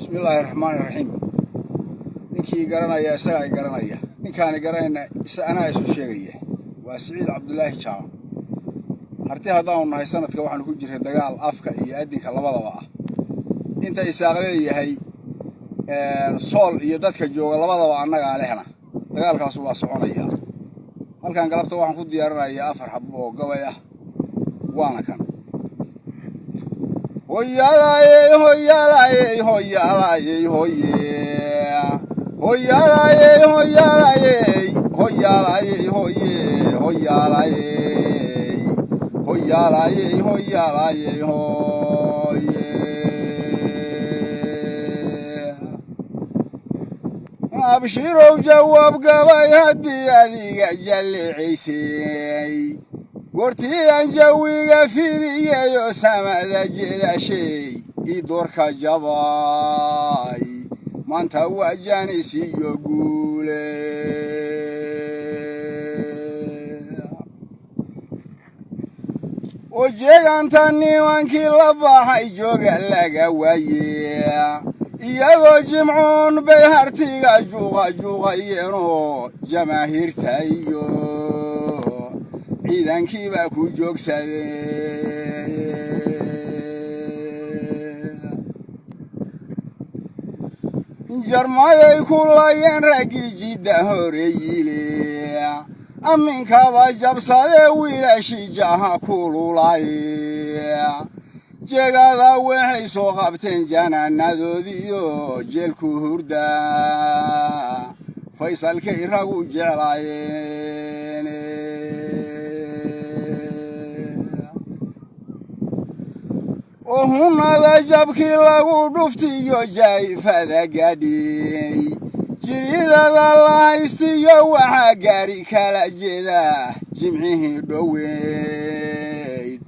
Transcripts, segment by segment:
Bismillaahi raxmaani raxiim. Ninkii garanaya isagaa garanaya, ninkaani garanayna anaa isu sheegaya. Waa Siciid Cabdulaahi Jaamac. Harti haddaanu nahay, sanadka waxaanu ku jiray dagaal afka iyo addinka labadaba ah. Inta Isaaq leeyahay Sool iyo dadka jooga labadaba annagaa lehna, dagaalkaasu waa soconaya. Halkan galabta waxaan ku diyaarinayaa 4 xabo oo gabay ah, waana kan: Hoyaalayey, hoyaalayey, hoyaalayey, hoye, hoyaalayey, hoyaalayey, hoyaalayey, hoye, hoyaalayey, hoyaalayey, hoyaalayey, hoye. Abshirow, jawaab gabay haddii adiga jallicaysay, goortii aan jawiga fiiriyeyo samada jedashay ii doorka jabay, maanta waa jaanis iyo guule. Oo jeeganta nimankii la baxay jooga laga waaye, iyagoo jimcuun bay hartiga juuqa juuqayeenoo jamaahiirta iyo ciidankiibaa ku joogsadee. Jarmaday ku laayeen raggii jidda hore yile, aminkaba jabsadee wiilashii jaha kululay. Jeegada waxay soo qabteen janaanadoodiiyo jeelku hurda Faysalkay ragu jeclaayeen. Oo hunada jabkii lagu dhuftiyo jaayfada gaadhiyey, jiridada la haystiyo waxaa gaari kala jeeda jimcihii dhoweyd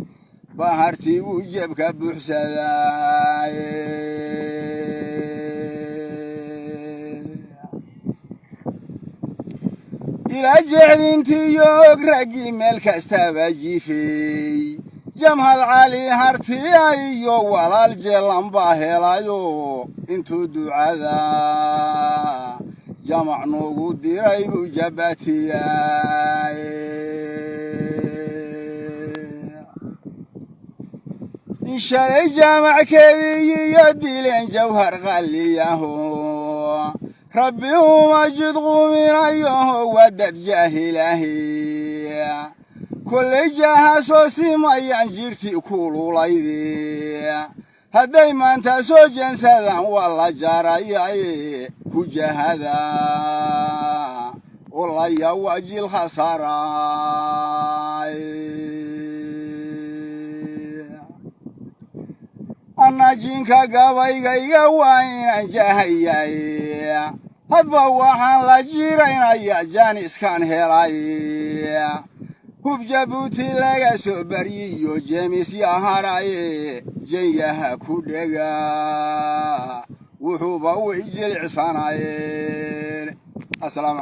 bahartigu jebka buuxsaday. Ilaa jeclintiyo og raggii meel kastaba jiifey, Jamhad Cali Hartiya iyo walaal jeelan baa helayo, intuu ducada jamac noogu diray buu jabatiyay. Shalay jaamackeedii iyo dileen jawhar qalliyaho, Rabbi uma jid quminayoho, waa dad jaahilahi kollay jaaha soo simayaan jirtii kululaydi. Hadday maanta soo jeensadaan waa la jaarayaye, ku jahada olaya waa jil khasaaraay. Annajinka gabaygayga waa inaan jahayay, hadba waxaan la jiraynayaa jaaniskaan helay. Hub Jabuuti laga soo baryiyo jeemis yaharaye, jenyaha ku dhega wuxuuba way jilicsanaayeen. Asalaamu.